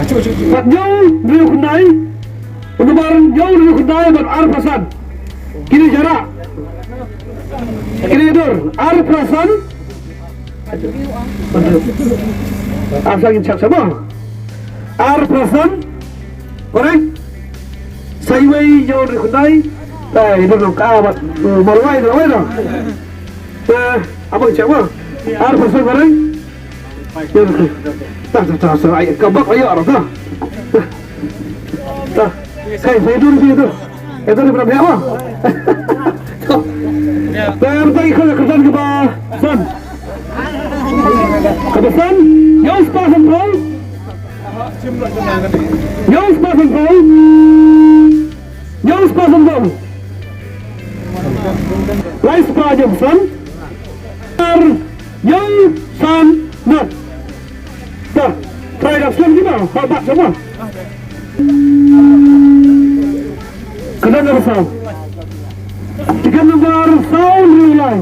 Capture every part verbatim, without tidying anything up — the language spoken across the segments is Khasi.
Bad hynñiew hynriew khyndai. Ïa u nombar hynñiew hynriew khyndai bad arphew san. Kine jarrah. Kine dur arphew san. Arphew san ngin check sha mo. Arphew san. Correct. Sa iwei hynñiew hynriew khyndai. Dei dur ka bad, eh, Mawlai, Mawlai dur. Eh, abang check mo. Arphew san, correct. Ta, ta, ta, sa, ai, ka bok ayo arah ta. Ta. Kai, sa dur, sa dur. Ito ni pernah biar mo. Ta, ta, ikut kyrdan kaba san. Kaba san, hynñiew spah sanphew. Hynñiew spah sanphew. Hynñiew spah sanphew. Lai spah hynñiew san. Ar hynñiew san not. Ta, try da slem di mo, ba, ba, sama. Kena number saw. Tiket number saw hynriew lai.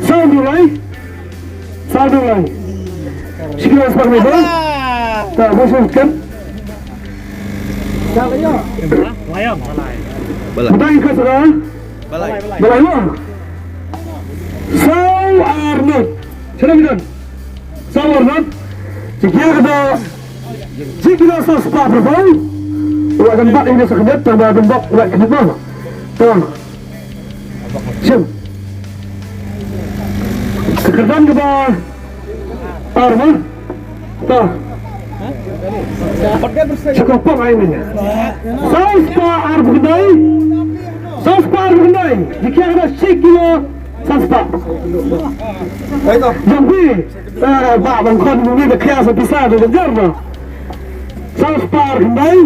Saw hynriew lai. Saw hynriew lai. Shi kilo spah hynriew lai. Ta, ba shi kan. Balai. Balai ka sara. Balai. Balai mo. Saw ar not. Sara bidan. Saw ar not. Jika kada Jingkila sa spah pyrthei. Wa kan bat ini sa khyndit, tang ba kan bat wa khyndit mo. To. Shim. Kyrdan kaba ar mo. To. Shukor pong ai ni. Saw spah ar pyrthei. Saw spah ar pyrthei. Jingkila shi kilo saw spah. Jong phi. Ah, ba bang khon mung ni da khia sa pisa da jar na. Saw spah ar khyndai.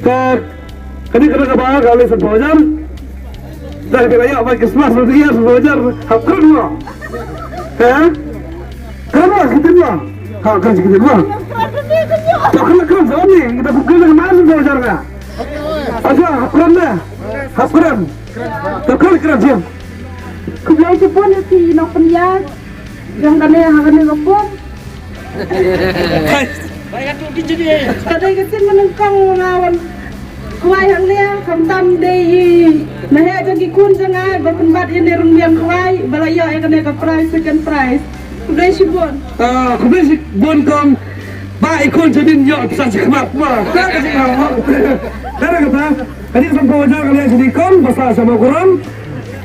Ka, kani kena ka ba ka le sanphew hajar. Da phi la ïa ba Christmas ru ïa sanphew hajar. Hap kren mo. Ha? Kren mo, kitin mo. Ha, kren kitin mo. To kren, kren sa ni, kita pun kren ka ma sanphew hajar ka. Aja, hap kren da. Hap kren. To kren, kren jin. Khublei shibun ïa ki nongpynïaid jong kane ha kane ka por. Ka dei ka sien ba nyngkong nga wan khwai hangne, khamtam dei i naheh jong ki khun jong nga ba pynbat ïa ne rynmiang khwai ba la ïoh ïa kane ka prize, second prize. Khublei shibun. Ah, khublei shibun kong. Ba i khun jong phi ïoh pisa shakhmat ma. Ka ka jingmut. Ka ka ba. Ka dei sanphew hajar ka leh jong i kong ba sah sha Mawkyrwat.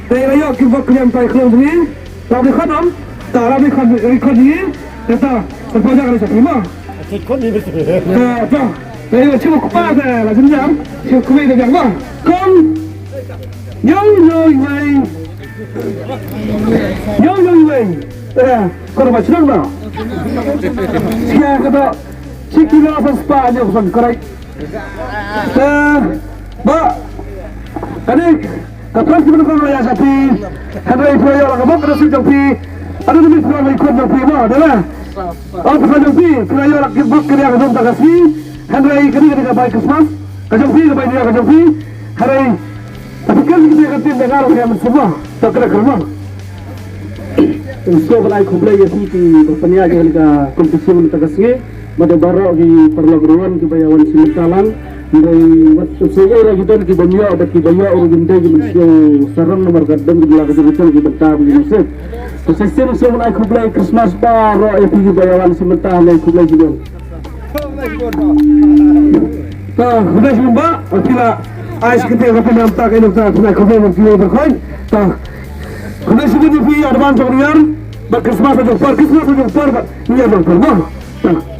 Te i la ïoh ki bok ki liang tai khlong jong i. Lap record am? Ta lap record, record ni. Te ta, sa pajak ni sa prima. Record ni betul. Ta, ta. Te yo chu kpa ta la jam jam. Chu kpa ta jam ba. Kom. Yo yo wei. Yo yo wei. Eh, kor ba chnang ba. Sia ka ba. Sikila sa spa ni ko san correct. Eh, ba, kane ka prize kiba nyngkong la ïa sha phi. Hynrei phi la ïoh la ka bok ka nasib jong phi. Ada demi phi la ïoh jong phi mo, dei la. Oh, phi la jong phi, phi la ïoh la ka bok ka ïa ka jong ta ka sngi. Hynrei kane ka dei ka bai Christmas. Ka jong phi ka bai ïa ka jong phi. Hynrei tapi kan kita ka tin da ngar ka mynsiem mo. Ta kena kena mo. Sngewbha ban ai khublei ïa phi ki ba pynïaid ïa kane ka competition mynta ka sngi. Bad ïa baroh ki paralok ruh kiba ïa wan shim bynta lang. Hynrei wat sngewbha ïa ki don kiba ïoh bad kiba ïoh ruh kin dei ki mynsiem sarong namar ka don ki la ka jong ki bynta ba ki mynsiem. To sa shisien sngewbha ban ai khublei Christmas baroh ïa phi kiba ïa wan shim bynta, ai khublei shibun. Ta, khublei shibun ba, phi la ai shi kyntien ka pynïaid ta ka ïa ta, phi la khublei ba phi la khoi. Ta, khublei shibun ïa phi advance jong u New Year, bad Christmas jong u por, Christmas jong u por, bad New Year jong u por mo. Ta.